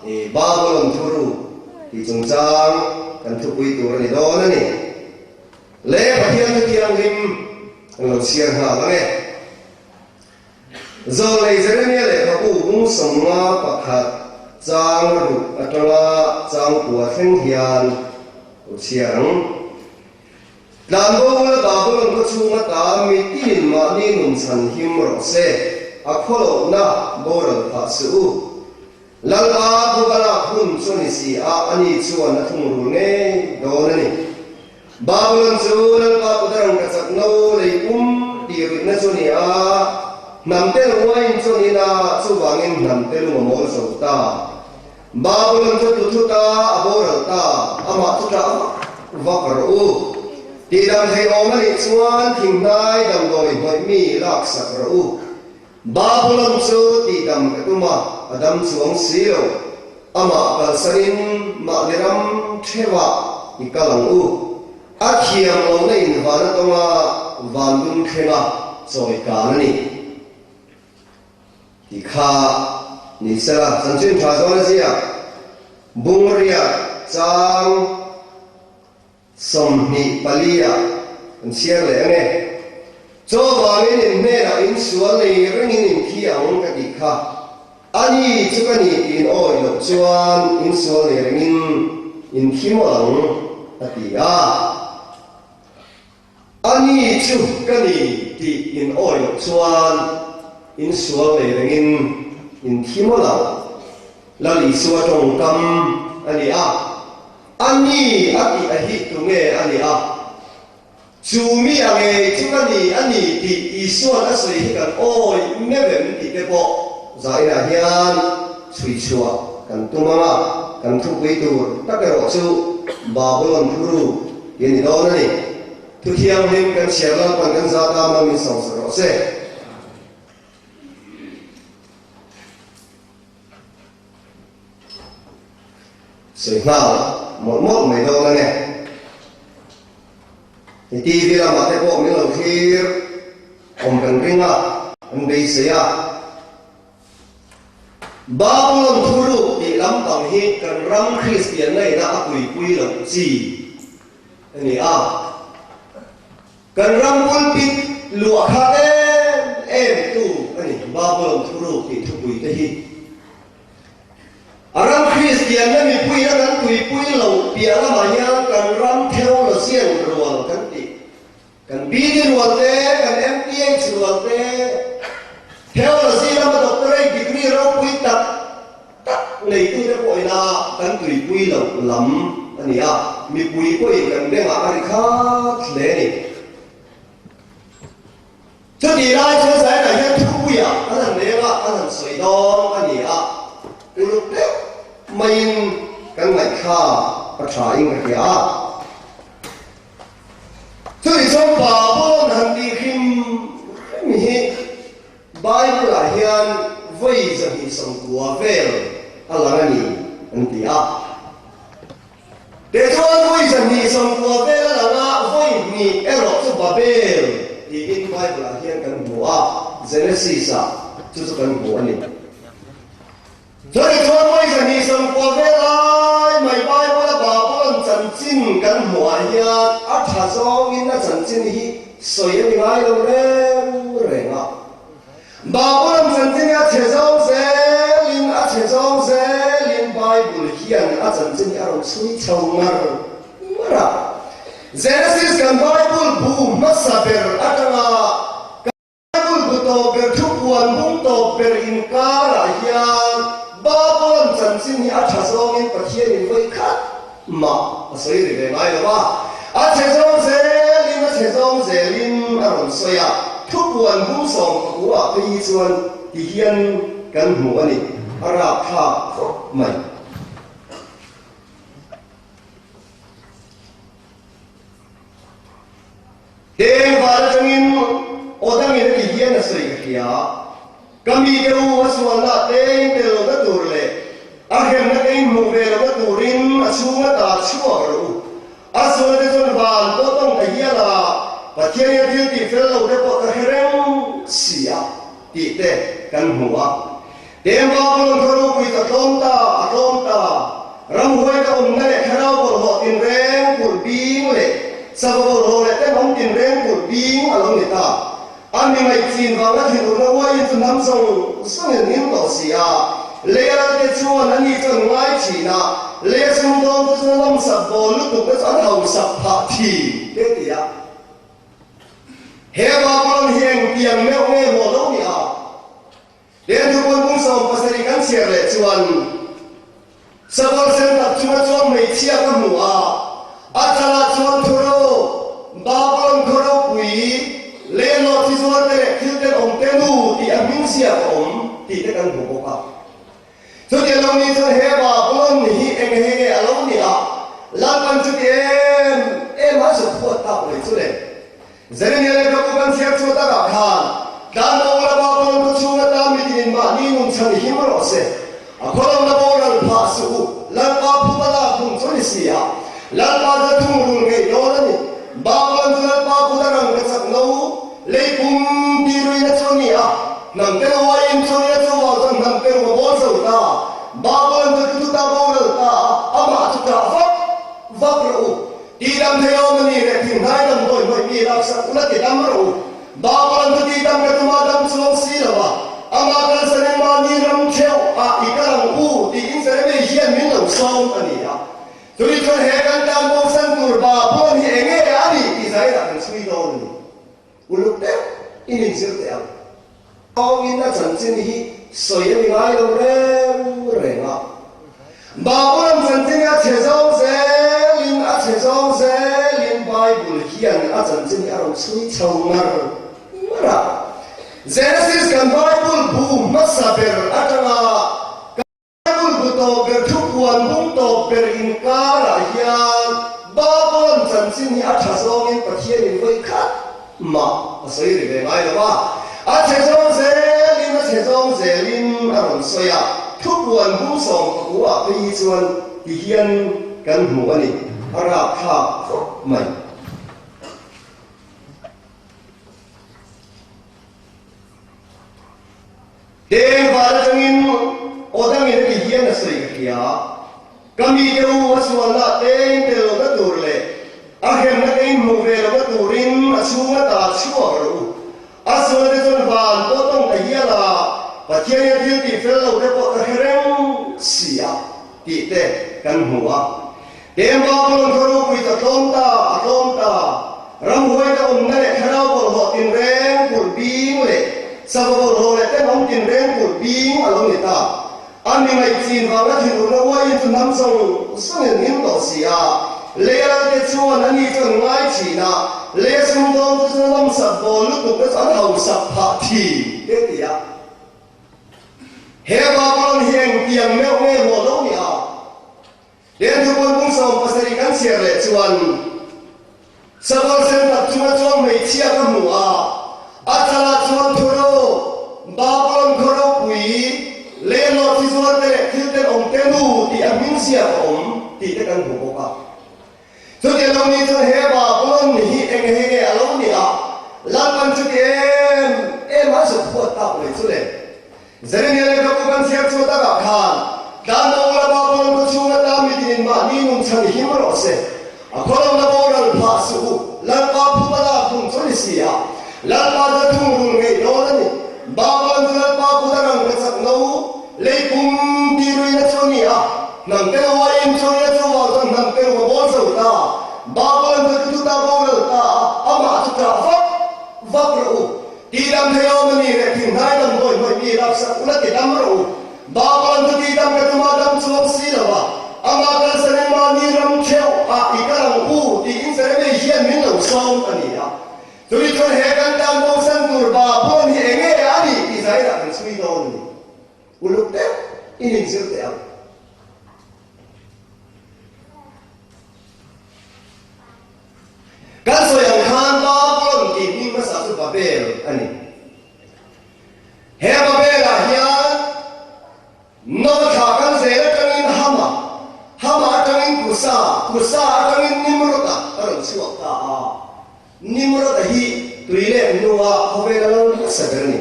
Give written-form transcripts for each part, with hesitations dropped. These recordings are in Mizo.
I Babulon thuruk tih chungchang kan thupui tur a ni dawn a ni. Le Pathian thu thianghlim kan lo chhiar nghal ang e. Zawlnei Jeremia lehkhabu bung 51 chang ruk atanga chang kua thleng hian lo chhiar ang. Tlanbo bula Babulon khaw chhung ata mitinin mahni nun chhan him rawh se, a khawlohna boral phah suh u. Lalpa bawk a lak hun chu a ni si a, ani chuan a thungrul ngei dawn a ni. Babulon chu Lalpa kutarang ka chak no lei pum tih ruihna chu a ni a, hnam te lo uain chu a ni na, chuvangin hnam te lung a mawl zo ta. Babulon chu tu thu ta, a boral ta, amah chu ṭah vak vak rawh u. Tihdam thei awm a nih chuan thinghnai damdawi hnawih mi laksak rawh u. Babulon chu tihdam ka tum a, a dam chuang si lo. Amah kalsanin mahni ram theuhah i kal ang u. A thiam lohna in van a tawng a, van dum thlenga chawi kan a ni. Ti kha ni sela, chanchin tha zawn a ziak. Bungriat chang. 24 ah kan chhiar leh ang e. Chaw vangin in hnenah in sual nei rengin in thi ang ka tih kha. A ni chu ka ni tiin awi loh chuan in sual nei rengin in thi mawlh ang a ti a. A ni chu ka ni tih in awi loh chuan in sual nei rengin in thi mawlh ang. Lal Isua tawngkam a ni a. A ni a tih a hi tunge a ni a? Chu mi a ngei chu ka ni a ni tih Isua'n a sawi hi kan awi meuh em tih te pawh zainah hian chhui chhuah kan tum ang a, kan thupui tur tak erawh chu Babulon thuruk tih a ni dawn a ni. Thu thianghlim kan chhiar Lalpan kan zat a, mal min sawmsak rawh se. Sawi nghal mawlh mawlh mai dawn a ni. Hei TV lamah te pawh min lo thlir awm kan ring a, kan beisei a. Babulon thuruk tih lampang hi kan ram Kristian ngaihna a puipui loh chi a ni a. Kan ram pulpit luah kha em em tu a ni Babulon thuruk tih thupui te hi. A ram Kristianna mipuina kan tuipui lo piah lamah hian kan ram theologian rual kan tih, kan BD rual te, kan MPH rual te, theology lama doctorate degree ropui tak tak neitute pawhina kan tuipui loh lam a ni a, mipui pawhin kan bengah a ri khat hle a ni. Chutih lai chuan Zainah hian thupuiah an han leng a, an han sawi dawn a ni a, uluk deuh maiin kan ngaihthlak a tha in ka hria a. Chutih chuan Babulon han tih hrim hrim hi Bible-ah hian vawi 290 vel a lang a ni an ti a. Tichuan vawi 290 vel a lang a, vawi hnih erawh chu Babel tiin Bible-ah hian kan hmu a, Genesis-ah chu chu kan hmu a ni. Chutichuan vawi 290 vel lai mai Bible-a Babulon chanchin kan hmuhah hian a tha zawngin a chanchin hi sawi a ni ngai lo reng reng a. Babulon chanchin hi a chhe zawng zelin a chhe zawng zelin Bible hian a chanchin hi a rawn chhui chho ngar ngar a. Genesis kan Bible bu hmasa ber atanga kan Bible bu tawp ber thupuan bung tawp ber inkarah hian Babulon chanchin hi a tha zawngin Pathianin vawi khat mah a sawi ri ve ngai lo a, a chhe zawng zelin a chhe zawng zelin a rawn sawi a, thupuan bung 19 ah phei hi chuan ti hian kan hmu a ni, a rapthlak khawp mai. Deng val atangin aw dangin a ti hian a sawi ka hria. Ka mite u a sualna teng tel lohna tur leh a hremna te in hmuh ve lohna turin a chhunga ta chhuak rawh u. A sualna te chuan van pawh tawng ta hial a, Pathian in a thil tih fel lo te pawh ka hre reng si a tih te kan hmu a. Teng Babulon khaw ropui chu a tlawm ta, a tlawm awmna leh thlarau bawlhhlawh tinreng kulh bing leh sava bawlhhlawh leh tenawm tinreng kulh bing a lo ni ta. A mi ngaihchin vanga thinurna uaiin chu hnam zawng zawngin an him tawh si a. Leia lalte chuan ani chu an ngai thin a, leia sumdawngte chuan a nawmsak bawl lutuk te chu an hausak phah thin te ti a. He Babylon hi engtiang meuh nge maw lo ni a? Leng thupuan bung 17 kan chhiar leh chuan Sakawr sen tak chunga chuan hmeichhia ka hmu a, a chalah chuan thuro, Babylon khaw ropui, lehlawh thi zuarte leh thil tenawm te nu tih a hming ziak a awm tih te kan hmu bawk a. Chuti a lo nih chuan he Babylon hi eng he nge a lo nih a, Lalpan chuti em em a zuk huat tak mai chu le. Jeremia leh Jakob an chhiar chhuah takah khan tlanbo la Babylon khaw chhung ata mitinin mahni nun chhan i him rawh se. A khawlawmna boral phah suh u, Lalpa phuba lak hun chu ni si a, Lalpa chu a thungrul ngei dawn a ni. Babylon chu Lalpa kut a rang ka chak no, lei pum ti ruihna chu a ni a, hnam te ruaiin chu nia chu vang chuan hnam te rum a bawl zo ta. Babylon chu tututa boral ta a, amah chu ṭah vak vak rawh u. Tidam thei awm a ni leh thinghnai damdawi hnawih mi laksak ula ti dam rawh u. Babylon chu tidam ka tuma dam chuang si lo a, amah kalsan in mahni ram theuh ah i kal ang u tiin Jeremy hian min lo sawm a ni a. Tuni chuan he kan tan bosan tur Babylon hi enge a nih tih zailah kan chhui dawn a ni. Uluk deuh in inzir teh ang. Tawngin a chanchin hi sawi a ni ngai lo reng reng a. Babylon chanchin hi a chhe zawng zelin a chhe zawng zelin Bible hian a chanchin hi a rawn chhui chho ngar ngar a. Genesis kan Bible bu hmasa ber atanga kan. Bible bu tawp ber thupuan bung tawp ber inkarah hian Babylon chanchin hi a tha zawngin Pathianin vawi khat mah a sawi ri ve ngai lo va. A chhe zawng zelin a chhe zawng zelin a rawn sawi a, thupuan bung 19 ah phei hi chuan ti hian kan hmu a ni, a rapthlak khawp mai. Deng val atangin aw dangin heti hian a sawi ka hria, Ka mite u a sualna te in tel lohna tur leh a hremna te in hmuh ve lohna turin a chhung ata chhuak rawh u. A sualna te chuan van pawh tawng ta hial a, Pathianin a thil tih fel lo te pawh ka hre reng si a tih te kan hmu a. Deng Babylon khaw ropui chu a tlawm ta, a tlawm ta. Ramhuaite awmna leh thlarau bawlhhlawh tinreng kulh bing leh sava bawlhhlawh leh tenawm tinreng kulh bing a lo ni ta. A mi ngaihchin vanga thinurna uaiin chu hnam zawng zawngin an him tawh si a. Leia lalte chuan ani chu an ngai thin a, leia sumdawngte chuan a nawmsak bawl lutuk te chu an hausak phah thin te ti a. He Babylon hi engtiang meuh nge maw lo ni a? Leng thupuan bung 17 kan chhiar leh chuan Sakawr sen tak chunga chuan hmeichhia ka hmu a, a chalah chuan thuro, Babylon khaw ropui, lehlawh thi zuarte leh thil tenawm te nu tih a hming ziak a awm tih te kan hmu bawk a. Chuti a lo nih chuan he Babylon hi eng he nge a lo nih a, Lalpan chuti em em a zuk huat tak mai chu le. Jeremia leh Jakob an chhiar chhuah takah khan tlanbo la Babylon khaw chhung ata mitinin mahni nun chhan i him rawh se. A khawlawmna boral phah suh u, Lalpa phuba lak hun chu ni si a, Lalpa chu a thungrul ngei dawn a ni. Babylon chu Lalpa kut a rang ka chak no, lei pum ti ruihna chu a ni a, hnam te ruaiin chu nia chu vang chuan hnam te rum a bawl zo ta. Babylon chu tututa boral ta a, amah chu ṭah vak vak rawh u. Tidam thei awm a ni leh thinghnai damdawi hnawih mi laksak ula ti dam rawh u. Babylon chu tidam ka tuma dam chuang si lo a, amah kalsanin mahni ram theuh ah i kal ang u tiin Jeremy hian min lo sawm a ni a. Chumi chuan he kan tan bosan tur Babylon hi enge a nih tih zailah kan chhui dawn a ni. Uluk deuh in inzir teh ang. Kan sawi ang khan Babylon tih hming hmasa chu Babel a ni. He Babel-ah hian Noa thla kal zel atangin Hama, Hama atangin Kusa, Kusa atangin Nimrod-a a rawn chhuak ta a. Nimrod-a hi tui leh hnua khawvela lal hmasa ber a ni.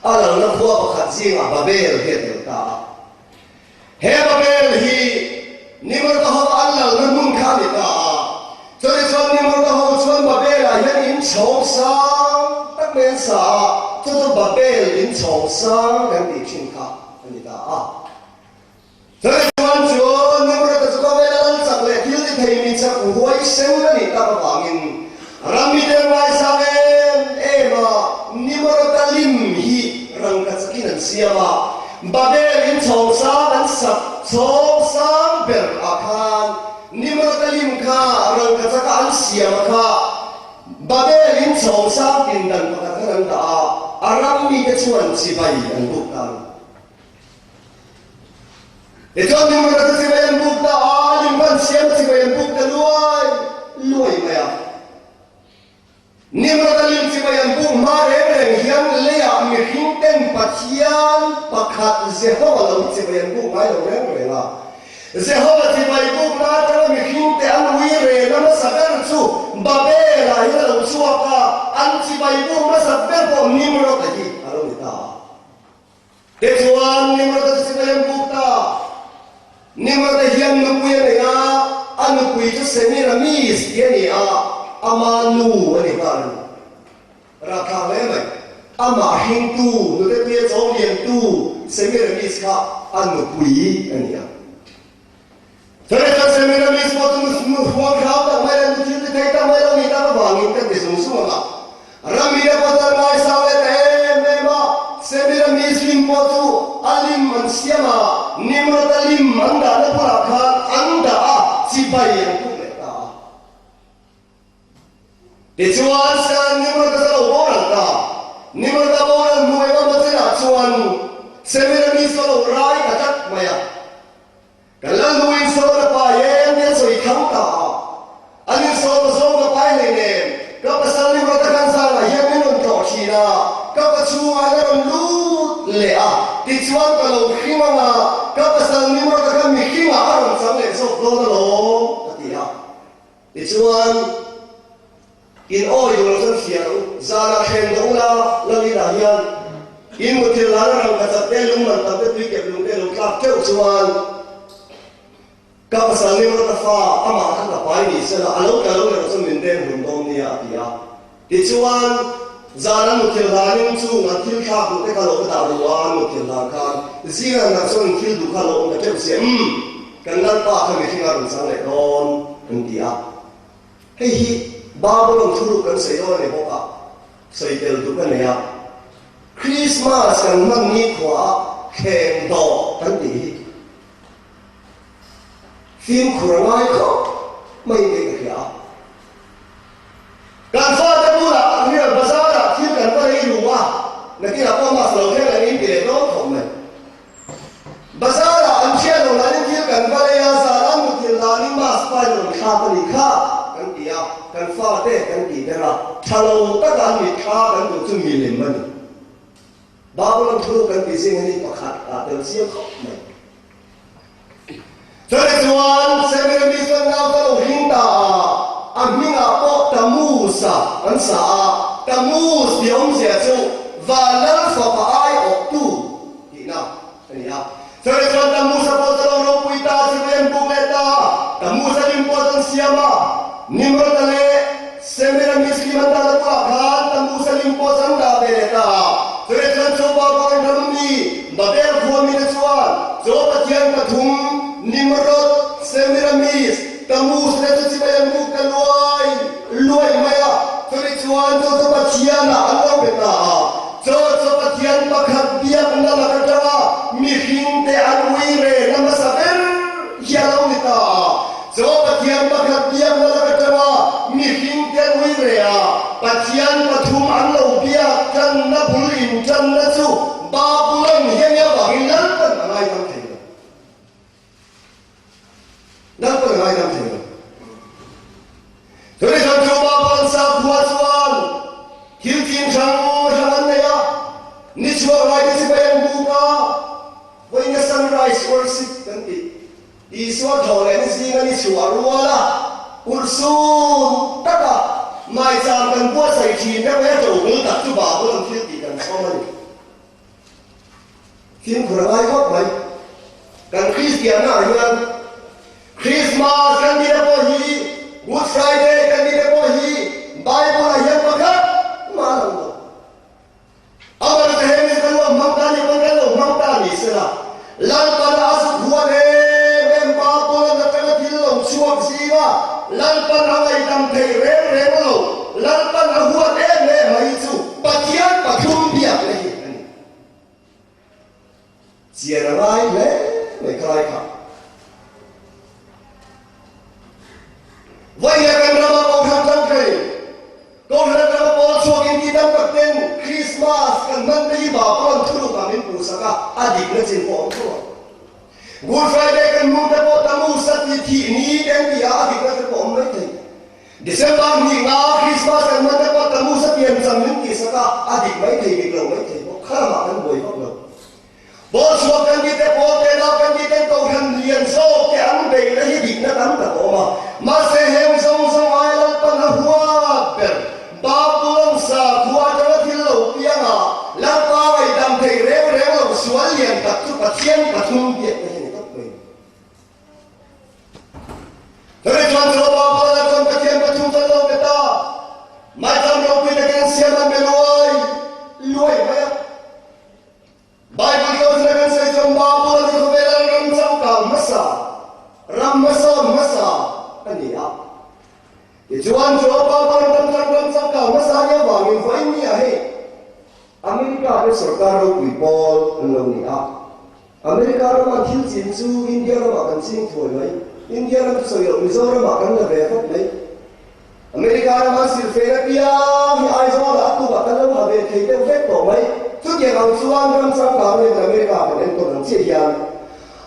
A lalna khua pakhat zingah Babel hi a tel ta a. He Babel hi Nimrod-a. chhawng sang tak mai an sa a, chu chu Babel in chhawng sang kan tih thin kha a ni ta a. Chutih chuan chu Nimrod-a chu khawvela lal chak leh thil ti thei mi chak huaisen a nih tak avangin ram mite an ngaisang em em a, Nimrod-a lim hi rangka chakin an siam a, Babel in chhawng sang an sak chhawng sang ber ah khan Nimrod-a lim kha rangka chaka an siam a kha Babel in chhawng sang pindan pakhat khan an dah a, a ram mite chuan chibai an buk ta a ni. Tichuan Nimrod-a chu chibai an buk ta a, a lim khan siam chibai an buk ta luai luai mai a. Nimrod-a lim chibai an buk hma reng reng hian leiah mihring ten Pathian pakhat Jehova lo hi chibai an buk ngai lo reng reng a. Jehova chibai bukna atanga mihring te an ui rehna hmasa ber chu Babel-ah hian a lo chhuak a, an chibai buk hmasa ber pawh Nimrod-a hi a lo ni ta a. Tichuan, Nimrod-a chu sipai an buk ta. Nimrod-a hian nupui a nei a, a nupui chu Semiramis tih a ni a, ama nu a ni nghal a ni. Rapthlak hle mai. Amah hringtu, nute puia chawng liantu Semiramis kha a nupui a ni a. Chutah Semiramis pawh chu nu hruang hram tak mai leh nu thil ti thei tak mai lo nih tak avangin ka ti zung zung ang a. Ramri a pawh chuan ngaisang leh ta em em a, Semiramis lim pawh chu a lim an siam a, Nimrod a lim an dahna bulah khan an dah a, chibai an puk leh ta a. Tichuan, San Nimrod-a chu a lo boral ta. Nimrod-a boral hnu eng emaw chinah chuan Semiramis chu a lo rai ta tlat mai a. Kan Lalnuin sawn a pai em tia sawi thang ta a. Anin sawn a zawng ka pai hlei nen, ka pasal Nimrod-a khan zanah hian min rawn tlawh thin a, ka pa chhungah la rawn lut leh a, tichuan ka lo hring ang a, ka pasal Nimrod-a khan mihringah a rawn chang leh zawk dawn alawm, a ti a. Tichuan, in awi duh lo chuan hria u, zanah thleng dawh ula, Lalina hian in muthilh lana rangka chak te, lung man tam te, tui kep lung te lo tlak teuh chuan ka pasal Nimrod-a fa amah kha ka pai ni sela, a lo tla lo erawh chuan min deng hlum dawn nia, a ti a. Tichuan, zan an muthilh hlanin chung an thil thlak duh te kha lo va dah ru a, an muthilh hlan khan zing an harh chuan an thil duh kha lo awm ta teuh sia, Umm, kan Lalpa kha mihring a rawn chang leh dawn, an ti a. Hei hi Babylon thuruk kan sawi dawn a ni bawk a, sawi tel duh ka nei a. Krismas kan hman nikhuaah thleng dawh kan tih hi fimkhur a ngai khawp mai tih ka hria a. Kan fate bulah hian bazar-ah thil kan va lei lu a, nakinah pawh mask lo thleng ang in ti leh dawn khawp mai. Bazar-ah an hriat lo lahin thil kan va lei a, zan an muthilh danin mask pain rawn thlak a nih kha kan ti a, kan fate kan tih ber a, tha lo taka an mitthla kan duh chu milem a ni. Babylon thuruk kan tih zing hi pakhat ah tel chiang khawp mai. Chutah chuan Semiramis chuan nau chu a lo hring ta a, a hmingah pawh Tammuz-a an sa a. Tammuz tih awmzia chu Van Lal fapa aiawhtu tihna a ni a. Chutah chuan Tammuz-a pawh chu a lo ropui ta a, chibai an buk leh ta a. Tammuz-a lim pawh chu an siam a, Nimrod-a leh Semiramis lim an dahna bulah khan Tammuz-a lim pawh chu an dah ve leh ta a. Chutah chuan chu Babylon ram mi Babel khua mite chuan Chaw Pathian pathum, Nimrod, Semiramis, Tammuz te chu chibai an buk ta luai luai mai a. Chutih chuan chaw chu Pathianah an lo be ta a. Chaw chu Pathian pakhat biakna lak atanga mihringte an ui rehna hmasa ber hi a lo ni ta a. Chaw Pathian pakhat biakna lak atanga mihringte an ui reh a, Pathian pathum an lo biak tanna bul intanna chu Babulon hian i avangin Lalpan a ngaidam thei lo. Lalpan a ngaidam thei lo. Chutih chuan chu Babulon sakhua chuan thil chin hrang hrang an nei a, ni chhuak laite sipai an buk a, vawiina sunrise worship kan tih. Isua thaw leh ni zinga ni chhuah rual a, urhsun taka maicham kan buatsaih thin deuh he ṭobul tak chu Babulon thil tih kan chhawm a ni. Fimkhur a ngai khawp mai. Kan Kristianna ah hian Christmas kan tih te pawh hi, Good Friday kan tih te pawh hi Bible ah hian pakhat. lai kha. Vawiin kan rama Kohhran tlangthei, Kohhran rama pawl chhuak inti tam tak ten Krismas kan hman te hi Babylon thurukah min puhsak a, a dikna chin pawh a awm tho ang. Good Friday kan hmuh te pawh Tammuz a ti thih ni te an ti a, a dikna te pawh a awm mai thei. December hnih nga Krismas kan hman te pawh Tammuz a piancham min tihsak a, a dik mai thei dik lo mai thei bawk. Kha lamah kan buai vak lo. Pawl chhuak kan tih te, pawl te nau kan tih ten Kohhran lian zawk te an beihna hi dikna tam tak a awm a. Mahse heng zawng zawng ai Lalpan a huat ber. Babulon sakhua atanga thil lo pianga Lalpa ngaihdam theih reng reng lo sual lian tak chu Pathian pathum biakna hi a ni tawp mai. Chumi chuan chu Babulon-a chuan Pathian pathum chu an lo pe ta. Maicham ropui takin an siam an be luai luai mai a. Bible tlawmzia kan sawi chuan Babulon hi khawvela ram changkang hmasa, ram hmasawn hmasa a ni a. Tichuan chu Babulon ram chuan ram changkang hmasa a nih avangin vawiin ni ah hei America te sorkar ropui pawl an lo ni a. America rama thil chin chu India ramah kan ching thuai mai. India ram chu sawi loh Mizoramah kan la ve vat mai. America rama silfein apiang hi Aizawlah a tukah kan lo ha ve thei deuh vek tawh mai. Chutiang ang chuan ram changkang leh America kan enkawl ang chiah hian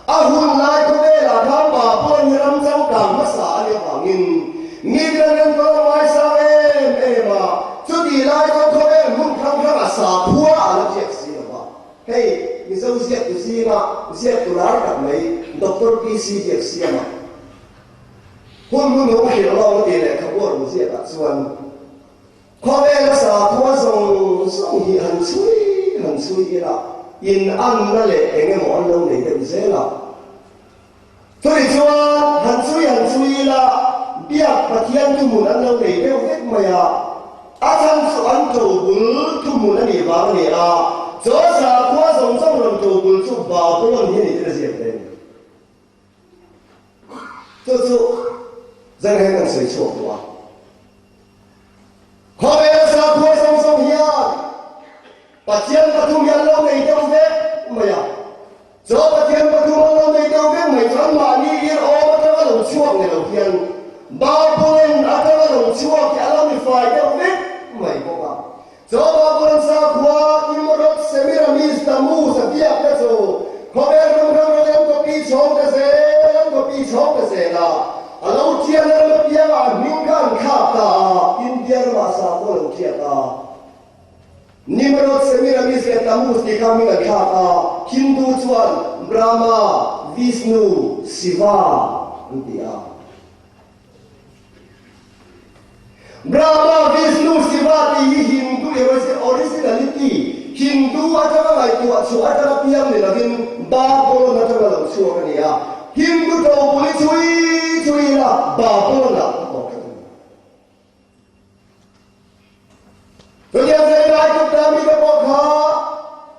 a hun lai khawvelah khan Babulon hi ram changkang hmasa a nih avangin mite an enkawl a ngaisang em em a, chutih lai chuan khawvel hmun hrang hrangah sakhua a la ziak si lo va. Hei Mizo ziaktu zinga ziaktu lar tak mai Doctor PC Biaksiama. Hun hun ho hrilh lawng a tih lehkhabu a rawn ziakah chuan khawvela sakhua zawng zawng hi han chhui han chhui ila in anna leh eng emaw an lo nei deuh zel a. Chumi chuan han chhui han chhui ila biak Pathian thuhmun an lo nei deuh vek mai a, a chhan chu an tobul thuhmun a nih vang a ni a, chaw sakhua zawng zawng rawn tobul chu Babulon hi a ni tiin a ziak ve a ni. Chu chu zan hian kan sawi chhuak duh a. Khawvela sakhua zawng zawng hian Pathian pathum hi an lo nei deuh vek mai a. Chaw Pathian pathum an lo nei deuh vek mai chu anmahni ir awm atanga lo chhuak ni lo hian Babulon atanga lo chhuak hi a lo ni fai deuh vek mai bawk a. Chaw Babulon sakhua Nimrod, Semiramis, Tammuz a biakna chu khawvel ram hrang hrang an copy chhawng ta zel, an copy chhawng ta zel a, a lo thianna ram apiangah a hming kha an thlak ta a, India ramah sakhua a lo thiat a, Nimrod, Semiramis leh Tammuz tih kha hming an thlak a, Hindu chuan Brahma, Vishnu, Shiva an ti a. Brahma, Vishnu, Shiva tih hi Hindu originality, Hindu atanga ngaihtuah chhuah atanga piang ni lovin Babylon atanga lo chhuak a ni a. Hindu tobul hi chhui chhui ila Babylon-ah a tawp tlat a ni. Chutiang zela Aigupta mite pawh kha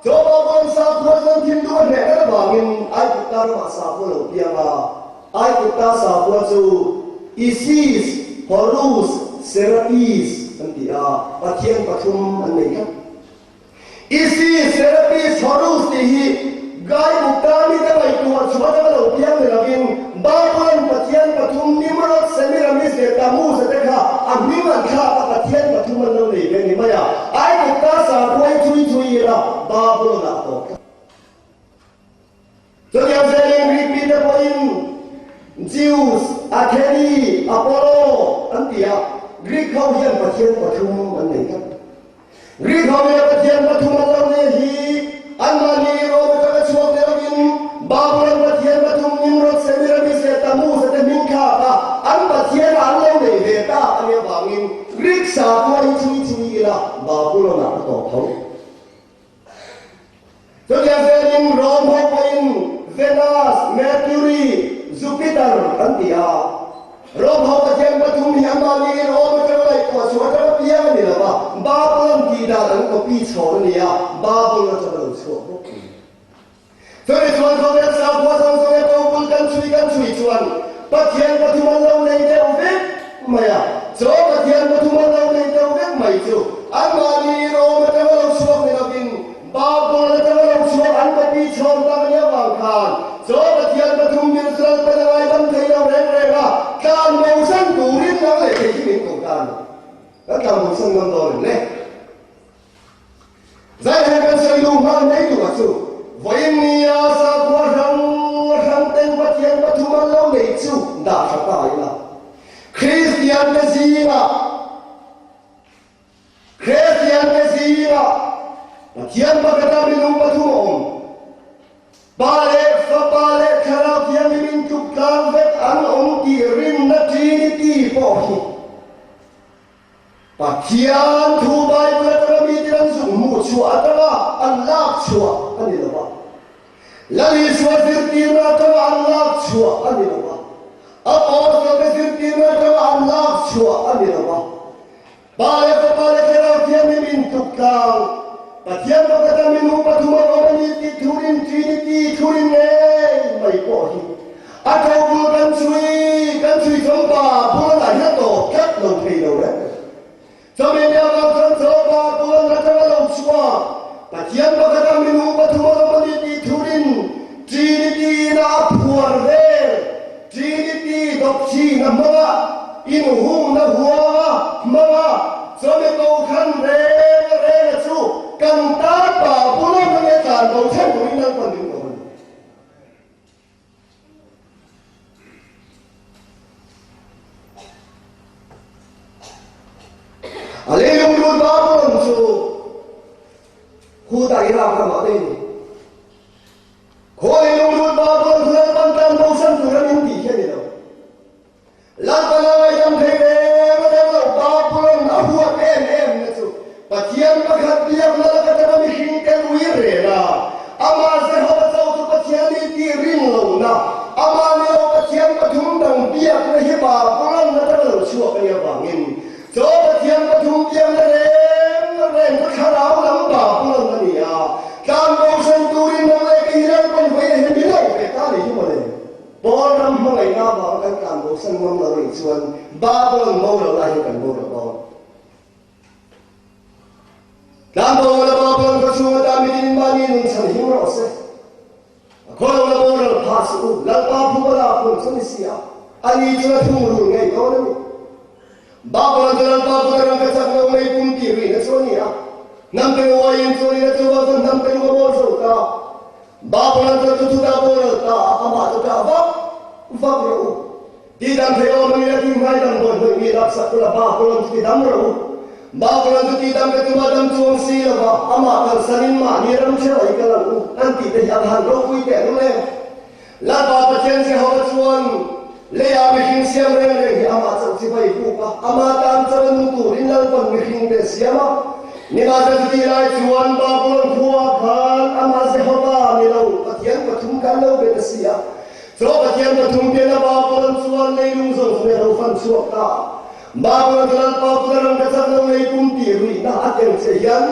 chaw Babylon sakhua chuan Hindu a hneh tlat avangin Aigupta ramah sakhua lo piang a. Aigupta sakhua chu Isis, Horus, Serapis an ti a, pathian pathum an nei tlat. Isis, Serapis, Horus tih hi Gaigupta mite ngaihtuah chhuah atanga lo piang ni lovin Babulon pathian pathum Nimrod, Semiramis leh Tammuz te kha a hming an thlak a, pathian pathum an lo nei ve ni mai a. Aigupta sakhua hi chui chui ila Babulon-ah a tawp tlat. Chutiang zelin Greek mite pawhin Zeus, Atheni, Apollo an ti a, Greek ho hian pathian pathum an nei tlat. Greek ho nia pathian pathum an lo nei hi anmahni Rome atanga chhuak ni lovin Babulon pathian pathum Nimrod, Semiramis leh Tammuz te hming thlak a an pathian ah an lo nei ve ta a nih avangin Greek sakhua hi chhui chhui ila Babulon ah a tawp tho. Chutiang zelin Rome ho pawhin Venus, Mercury, Jupiter an ti a. Rome ho pathian pathum hi anmahni Rome atanga ngaihtuah chhuah atanga piang a ni lo va, Babylon tih dan an copy chhawn a ni a, Babylon atanga lo chhuak bawk a ni. Chumi chuan khawvel sakhua zawng zawng e tobul kan chhui kan chhui chuan Pathian pathum an lo nei deuh vek mai a. Chaw Pathian pathum an lo nei deuh vek mai chu anmahni Rome atanga lo chhuak ni lovin Babul atanga lo chhuak an copy chhawm tak a nih avang khan chaw Pathian pathum. bosan ngam dawn em le? Zaihen kan sawi duh nghal mai tur a chu, vawiin nia sakhua hrang hrang ten Pathian pathum an lo neih chu dah tha ta ila. Kristian te zingah Kristian te zingah Pathian pakhata minung pathum a awm. Pa leh Fapa leh Thlarau Thianghlim in tluk tlang vek an awm tih rinna Trinity pawh hi Pathian thu Bible atanga mite an zuk hmuh chhuah atanga an lak chhuah a ni lo va. Lal Isua zirtirna atanga an lak chhuah a ni lo va. Apostle-te zirtirna atanga an lak chhuah a ni lo va. Pa leh Fapa leh Thlarau Thianghlim intluk tlang, Pathian pakhata minung pathuma awm a ni tih thurin Trinity thurin ngei mai pawh hi a tobul kan chhui kan chhui chawm pa Pulan ah hian a tawp tlat lo thei lo reng. Chawmi nia vang chuan chaw pa Pulan atanga lo chhuak Pathian pakhata minung pathuma awm a ni tih thurin Trinity in a phuar vel Trinity doctrine a hmang a, inhungna huang a hmang a, chawmi kokhan reng reng a chu kan tan pa Pulan a nge tlan bo thleng turin Lalpan min ko a ni. A leilung lut Babylon chu khutah Iraq ramah te ni. Khaw leilung lut Babylon chu Lalpan tan bosan tur a min tih hi a ni lo. Lalpan a ngaihdam thei reng reng lo Babylon a huat em em na chu Pathian pakhat biakna laka tanga mihring te ui rel a, amah Jehova cho chu Pathian ni tih rin lohna, amah ni lo Pathian pathum dang biakna hi Babylon atanga lo chhuak a nih avangin chaw Pathian pathum biakna reng reng chu thlarau lam Babylon a ni a, tlan bosan turin nang leh kei hi Lalpan vawiin hian min lo pe ta a nih hi mawle. Paul ram hmangaihna avanga kan tlan bosan ngam lo nih chuan Babylon boral lai hi kan boral dawn. Tlangbo la Babylon khaw chhung ata mitin mahni nun chhan him rawh se. A khaw lo la boral phah suh u, Lalpa phuba lak hun chu ni si a, ani chu a thungrul ngei dawn a ni. Babylon chu Lalpa kut a rang ka chak lo lei pum tih rihna chu a ni a, hnam te uaiin chuan in a chuvang chuan hnam te lung a bawl zo ta. Babylon chuan chu chutah boral ta a, amah chu tah vak vak rawh u. Ti dam thei awm angin a tih ngai dam dawn hnawih mi laksak kula Babylon chu ti dam rawh u. Babylon chu ti dam ka tuma dam chuang si lo va, amah kalsanin mahni ram theuh a i kal ang u, an tih te hi a va han ropui teh lul em. Lalpa Pathian Jehova chuan leiah mihring siam reng reng hi amah chauh chi vai buk a, amah tan chauh a nung turin Lalpan mihring te a siam a. Nimahsela chutih lai chuan Babylon khua khan amah Jehova ni lo Pathian pathum kha an lo bet a si a. Chaw Pathian pathum pian a Babylon chuan leilung zawng zawng a lo fan chhuak ta. Babylon chu Lalpa kut a rangka chak lo lei pum tih ruihna a keng che hian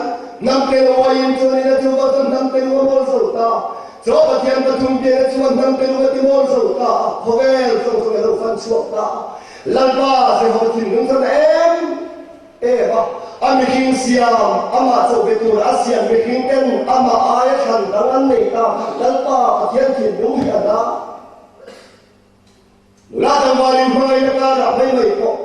hnam te lo aiin chuan in a chu va chuan hnam te lung a mawl zo ta. Chaw Pathian pathum pian a chuan hnam te lung a ti mawl zo ta. Khawvel zawng zawng a lo fan chhuak ta. Lalpa Jehova thinlung chuan em Em a, a mihring siam, amah chauh be tur a siam mihring ten amah aia thlan dang an nei ta, Lalpa Pathian thinlung hi a na. Nula tlangvalin hmangaihna karah mai mai pawh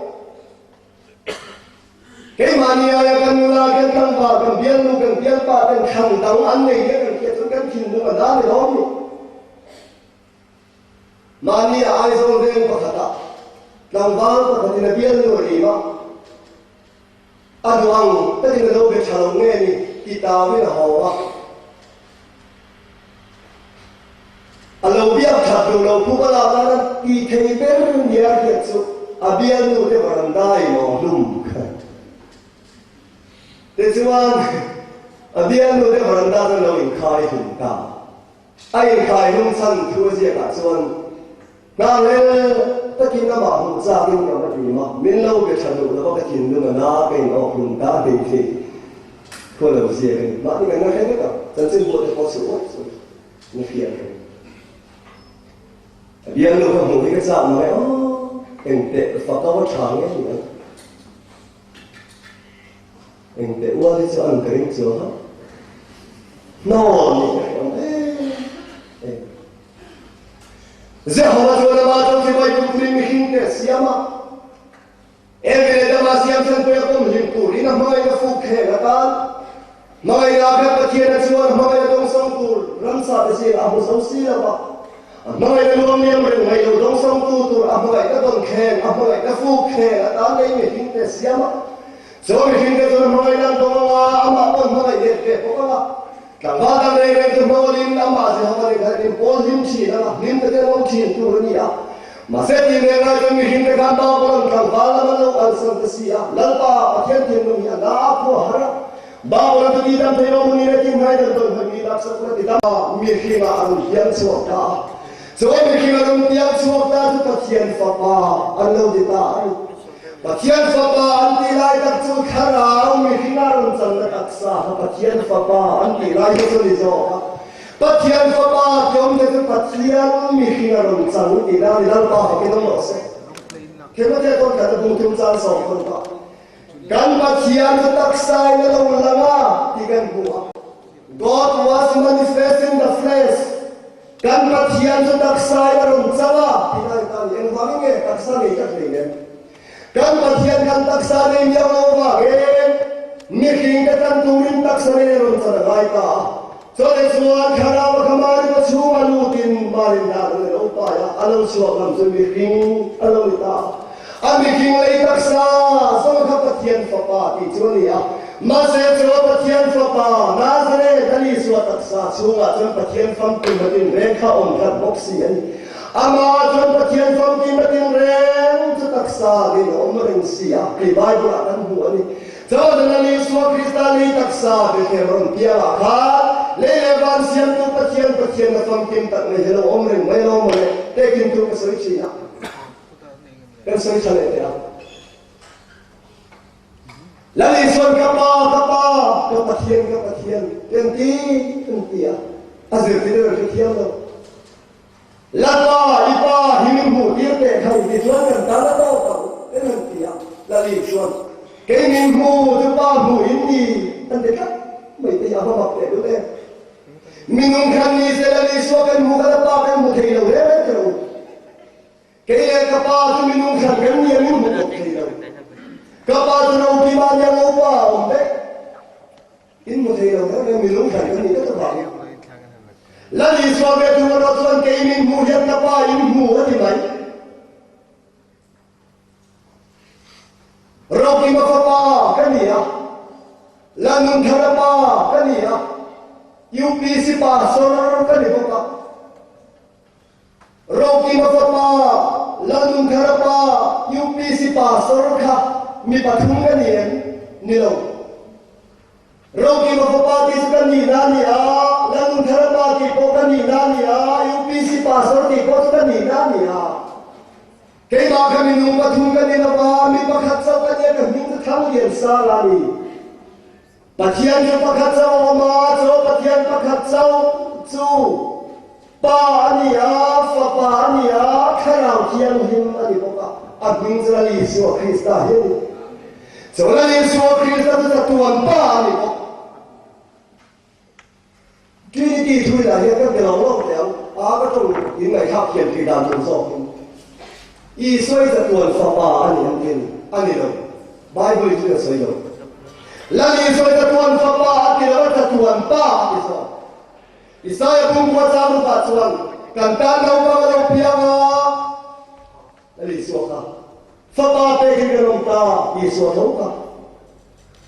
keimahni aia kan nula, kan tlangval, kan bialnu, kan bialpa ten thlan dang an nei nia kan hriat chuan kan thinlung a na ni lawm ni. Mahni a Aizawl veng pakhatah tlangval pakhatin a bialnu a rim a, a duh ang takin a lo be tha lo nge ni ti tauin a haw a. A lo biak that duh lo puk a lak nana tih thei ber nia hriat chu a bialnu te varanda in aw hlum kha. Tichuan a bialnu te varanda chuan lo inkhai hlum ta. A inkhai hlum chhan thu a ziakah chuan hnarel takin amah hmuh chakin ka va ṭim a, min lo be ṭha duh lova ka thinlung a na ka in awk hlum ta hei hi thu a lo ziak a ni. Mahni kan la hre vek ang, chanchin buah te pawh chhuah uaih chu na hriat reng. A bialnu ka hmuh hi ka chak mai aw, engteh fak a va ṭha nge ni ang. Engteh ual hi chu an ka ring chuang a, hnawn nih ka hre awm em em. Jehova chuan amah chu chibai pum turin mihring te a siam a, Eve leh Adama siam chhan pawh a pawm hlim. turin a hmangaihna fuk kheng atan hmangaihna kha Pathiana chuan hmangaihna dawngsawng tur ramsa te zingah a hmu zo si lo va. A hmangaihna nuamliam reng ngaih lo dawngsawngtu tur a hmangaihna dawn kheng, a hmangaihna fuk kheng atan lei mihringte a siam a. Chu mihringte chuan a hmangaihna an dawng anga, amah pawh an hmangaih let ve bawk anga. Tlangval dang reng reng chu hnawlin amah Jehova nen khan an inpawl hlim thin anga, hlim takin an awm thin tur a ni a. Mahse tih reng lai chuan mihringte khan Babylon tlangval lam an lo kalsan ta si a, Lalpa Pathian thinlung hi a na a khua har a. Babylon chu ti dam thei lo hmun in a tin hnai dan tawn hmai mi taksa pawh a ti dam a, mihringah a rawn hiam chhuak ta a. Chu mihring a rawn piang chhuak ta chu Pathian Fapa an lo ti ta a ni. Pathian Fapa an tih lai tak chu thlarau mihring a rawn channa taksa kha Pathian Fapa an tih lai hi chu a ni zawk a. Pathian Fapa tih awmte chu Pathian mihring a rawn chan tih na a ni. Lalpa fakin awm rawh se. Thilhmate pawn kan la bung tum chang sawm pawn pah. Kan Pathian chu taksa in a lo lang a tih kan hmu a. God was manifest in the flesh. Kan Pathian chu taksa in a rawn chang a tih lai ta ni. Engvangin nge taksa nei tlat hlei nem? Kan Pathian kan taksa nei miau lo vangin mihring te tan turin taksa nei a rawn chan a ngai ta a. Chawlh chuan thlarau a kha Mari pa chhunga lutin Marin dan an lo pai a, a lo chhuak lam chu mihring a lo ni ta a. A mihring lei taksa zawng kha Pathian Fapa tih chu a ni a. Mahse chu Pathian Fapa Nazareth a Isua taksa chhungah chuan Pathian famkim a tinreng kha awm tlat bawk si a ni. Amah chuan Pathian famkim a tinreng chu taksa niin a awm reng si a, tih Bible-ah kan hmu a ni. Chawlhna Isua Krista lei taksa Bethlehem rawn piangah khan lei leh van siamtu Pathian Pathianna famkim tak mai hi lo awm reng mai lo maw le? Tehkin tur ka sawi thin a, kan sawi tha leh teh a. Lal Isuan ka Pa, ka Pa, ka Pathian, ka Pathian ti an ti an ti a, a zirtir an hrethiam lo. Lalpa, i pa hi min hmuh tir teh kha i ti chuan kan tan a tawk ang, en han ti a. Lali chuan, Kei min hmu chu pa hmuh in ni, an ti tlat mai te hi a va mak teh deuh em. Minung khan ni se Lali Isua kan hmu khan a pa kan hmu thei lo reng reng kher u. Kei leh ka pa chu minung hran kan ni a min hmu bawk thei lo. Ka pa chu ropui mahni a lo pa a awm vek. In hmu thei lo reng reng minung hran kan nih tlat avangin. Lal Isua ve thung erawh chuan kei min hmuh hian ka pa in hmu a ti mai. Rokima fapa ka ni a, Lalnunthara pa ka ni a, UPC pastor ka ni bawk a. Rokima fapa Lalnunthara pa UPC pastor kha mi pathum ka ni em? Ni lo. Rokima fapa tih chu ka nihna a ni a, Lalnunthara pa tih pawh ka nihna a ni a, UPC pastor tih pawh chu ka nihna a ni a. Keimah kha minung pathum ka ni lova, mi pakhat chauh ka nia ka hming chu Thangliansanga a ni. Pathian chu pakhat chauh a awm a, chu Pathian pakhat chauh chu Pa a ni a, Fapa a ni a, Thlarau Thianghlim a ni bawk a, a hming chu Lal Isua Krista hi a ni. Chu Lal Isua Krista chu chatuan Pa a ni bawk. Trinity thuilah hian ka be lo lo teh ang, a ka tawng in ngaihthlak thiam tih dan tur zawkin Isua hi chatuan Fapa a ni ang tin a ni lo. Bible chu a sawi lo. Lal Isua hi chatuan Fapa a ti lo a, chatuan Pa a ti zawk. Isaia pumkua chang rukah chuan kan tan naupang a lo piang a, Lal Isua kha Fapa pekin kan awm ta, Isua tho kha.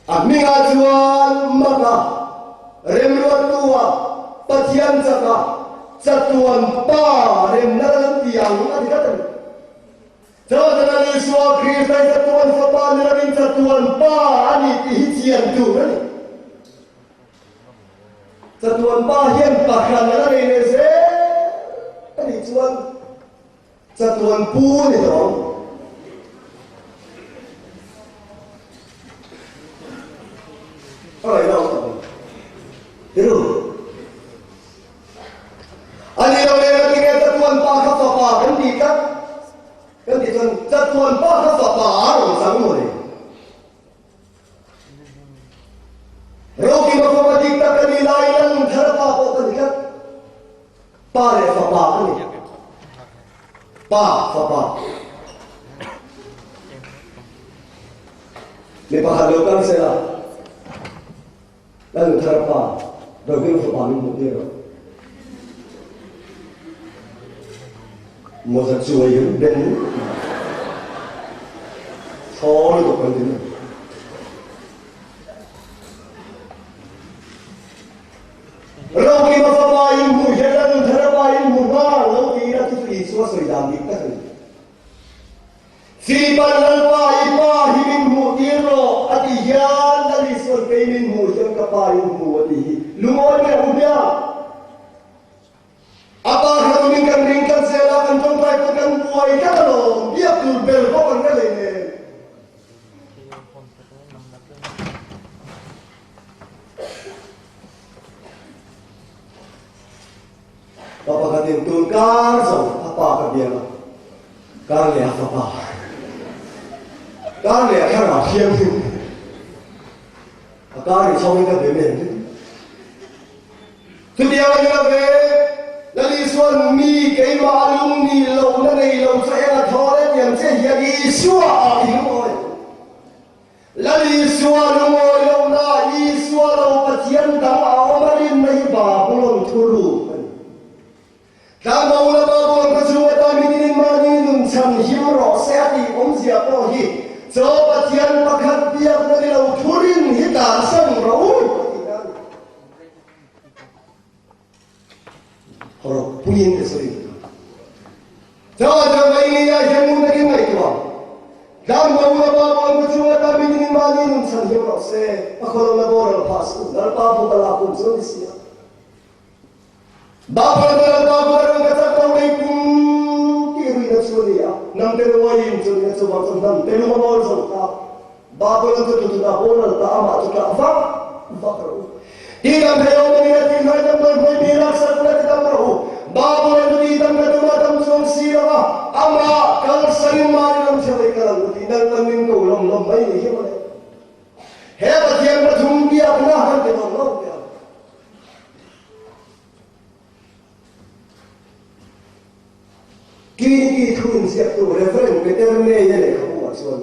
A hmingah chuan Maka, Remruattua, Pathian chaka, chatuan Pa remna lan ti ang a ti tlat a ni. Chawlhna Isua Krista hi chatuan Fapa ni lovin chatuan Pa a ni tih hi chian tur a ni. Chatuan Pa hian pahran a la nei leh zel a nih chuan Chatuan pu ni tawh ang. A ngaihna awm tak ang. Tiru. A ni lo leh ka tinge chatuan pa kha fapa kan ti tlat. Kan ti chuan chatuan pa kha fapa a rawn chang maw ni. Rokima fapa dik tak ka nih laiin a nunthar a pa pawh ka ni tlat. Pa leh fapa ka ni. Pa, fapa. Mi pakhat lo kal sela, Lalnuthara pa, Rokima fapa min hmuh tir rawh. Mawza chuai hi ben thaw lutuk kan ti mai. Rokima fapa in hmuh hian Lalnuthara pa in hmu nghal lo tiin a thusawi Isua sawi dan dik tak a ni. Filipan Lalpa i Pa hi min hmuh tir rawh a tih hian Lal Isua'n kei min hmuh hian ka Pa in hmu a tih hi lungawi mai ang u hmiang. A pa kha tumin kan ring tlat zel a, kan tawngtai pawh kan buai tlat alawm, biak tur ber pawh kan hre hlei nen. Pa pakhatin tun kar zo a pa ka biak a, kar leh a fapa, kar leh a thlarau thianghlim, a kar inchhawngin ka be mai ang chu. Chutiang a ni lo ve, Lal Isua'n mi keimah a lung ni lohna nei lo chu eng a thaw le tiang che hian Isua ah i lungawi ang. Lal Isua lungawi lohna Isua lo Pathian dang a awm a rinna hi Babulon thuruk a ni. Tlangbo la Babulon khaw chhung atan mitinin mahni nun chhan him rawh se a tih awmzia pawh hi chaw Pathian pakhat biakna ni lo thurin hi tlansan rawh u a tih na a ni. Hawrawp puiin ka sawi duh ta. Chaw chuan Vaini ah hian ngun takin ngaihtuah. Tlangbo la Babulon khaw chhung atan mitinin mahni nun chhan him rawh se a khawlawmna boral phah suh Lalpa buk a lak hun chu a ni si a. Babulon chu Lalpa buk a rang ka chak lo lei pum tih ruihna chu a ni a, hnam te nuaiin chu ni a, chuvang chuan hnam te lung a mawl zo ta. Babulon chu tutut a boral ta, amah chu tah vak vak rawh u. Ti dam thei awm angin a tih hnai damdawi hmui mi laksak ula ti dam rawh u. Babulon chu ti dam ka tum a dam chuang si lo a, amah kalsain mahni lam chhiat ei ka lo u tih Lalpan min ko lawm lawm mai ni hi mawle. He Pathian pathum biakna kan ti lawm lawm teh ang. Kiniki thu inziaktu Rev. Peter May-a lehkhabu ah chuan,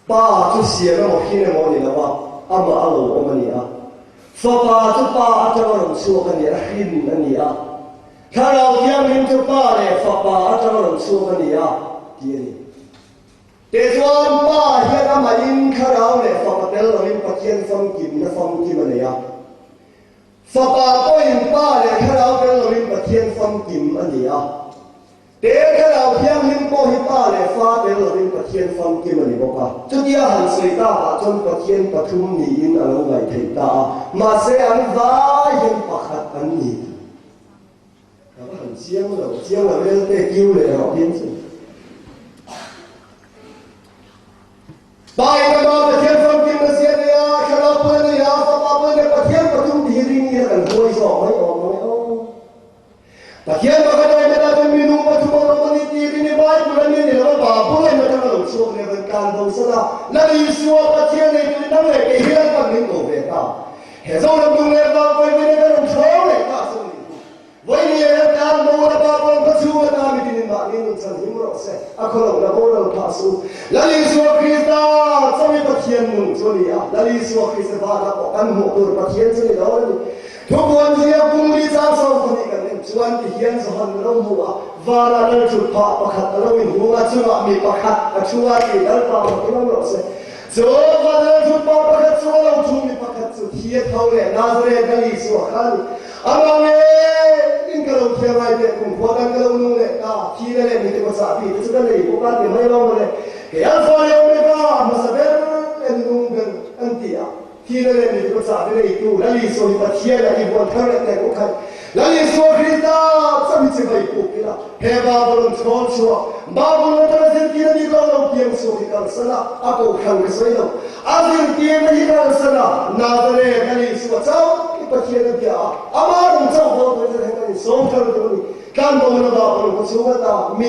Pa chu siam emaw hrin emaw a ni lo a, amah a lo awm a ni a. Fapa chu Pa atanga rawn chhuak a ni a, hrin a ni a. Thlarau Thianghlim chu Pa leh Fapa atanga rawn chhuak a ni a, tih a ni. Tichuan, Pa hian amahin Thlarau leh Fapa tel loin Pathian famkimna famkim a nei a. Fapa pawhin Pa leh Thlarau tel loin Pathian famkim a ni a. Te Thlarau Thianghlim pawh hi Pa leh Fa tel loin Pathian famkim a ni bawk a. Chutia han sawi takah chuan Pathian pathum niin a lo ngaihtheih ta a, mahse an vai hian pakhat an ni. Ka va han chiang lo, chiang lo rel te kiu leh rawh hian chu. Pa in ama Pathian famkim na zia nei a, Thlarau pawh a nei a, Fapa pawh a nei a, Pathian pathum ti hi ring ila kan huai zawk mai awm mai aw. Pathian pakhat a awm ata chuan minung pathum an awm a ni tih ring i Bible a ni ni lo a, Babul a in atanga lo chhuak leh rawn tlan bo san a, Lal Isua Pathian nei turin nang leh kei hi Lalpan min ko ve ta. He Zoram dung leh vang pawi vin ka rawn thlawr leh ta chu ni hi. Vawiin leh ram tan bo la Babulon khaw chhung ata mitin in mahni nun chhan him rawh se, a khaw lohna boral phah suh. Lal Isua Krista chawi Pathian nung chu a ni a, Lal Isua Krista vana pawh kan hmuh tur Pathian chu ni dawn a ni. Thupuan ziak pumli chang 12 kan en chuan ti hian Johan lo hmu a, vana lal thut phah pakhat a lo inhung a, chungah mi pakhat a thu a tih Lalpa hmuh in awm rawh se. Chu Vanlal thutpa pakhat chu a lo thu mi pakhat chu thi a tho leh Nazareth Lal Isua kha a ni. Amah ngeiin ka lo thiam ai teh kum khua tan ka lo nung leh ta, thi na leh mite kawchah tih te chu ka nei bawk a ti mai lo mawle. Kei Alpha leh Omega, a hmasa ber leh nunung ber an ti a. Thi na leh mite kawchah te neitu Lal Isua hi Pathian a i huan thar leh teh bawk khan Lal Isua Krista chauh hi chibai puk ila he Babylon chhawl chhuak Babylon atanga zirtirna dik lo lo piang chhuak hi kalsan a, a kohhran ka sawi lo. A zirtirna hi kalsan a, Nazareth Lal Isua chauh hi Pathian a bia a, ama rung chauh haw turin heng kan insawm thar duh a ni. Tlanbo na Babylon khaw chhung ata mi.